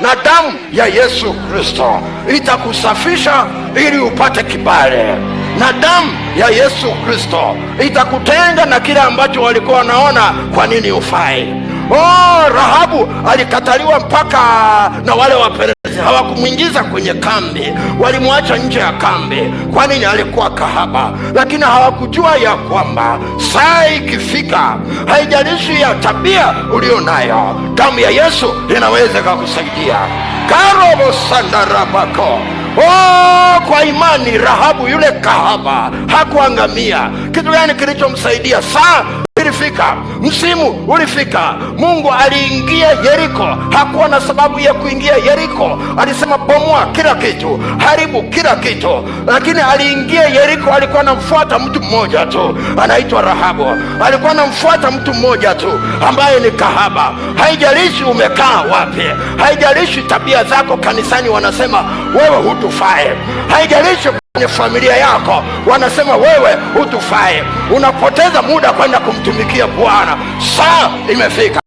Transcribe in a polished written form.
Na damu ya Yesu Kristo itakusafisha ili upate kibali, na damu ya Yesu Kristo itakutenga na kile ambacho walikuwa wanaona kwa nini ufai. Oh, Rahabu alikataliwa mpaka na wale wapelelezi, hawakumwingiza kwenye kambi, walimwacha nje ya kambi. Kwa nini? Alikuwa kahaba. Lakini hawakujua ya kwamba saa ikifika, haijalishi ya tabia ulio nayo, damu ya Yesu inaweza ikakusaidia. Karobo sandarabako. Oh, kwa imani Rahabu yule kahaba hakuangamia. Kitu gani kilichomsaidia? Saa ilifika, msimu ulifika. Mungu aliingia Yeriko. Hakuwa na sababu ya kuingia Yeriko. Alisema bomoa kila kitu, haribu kila kitu, lakini aliingia Yeriko. Alikuwa anamfuata mtu mmoja tu anaitwa Rahabu. Alikuwa anamfuata mtu mmoja tu ambaye ni kahaba. Haijalishi umekaa wapi, haijalishi tabia zako kanisani wanasema wewe hutufai, haijalishi kwenye familia yako wanasema wewe hutufai, unapoteza muda kwenda kumtumikia Bwana. Saa imefika.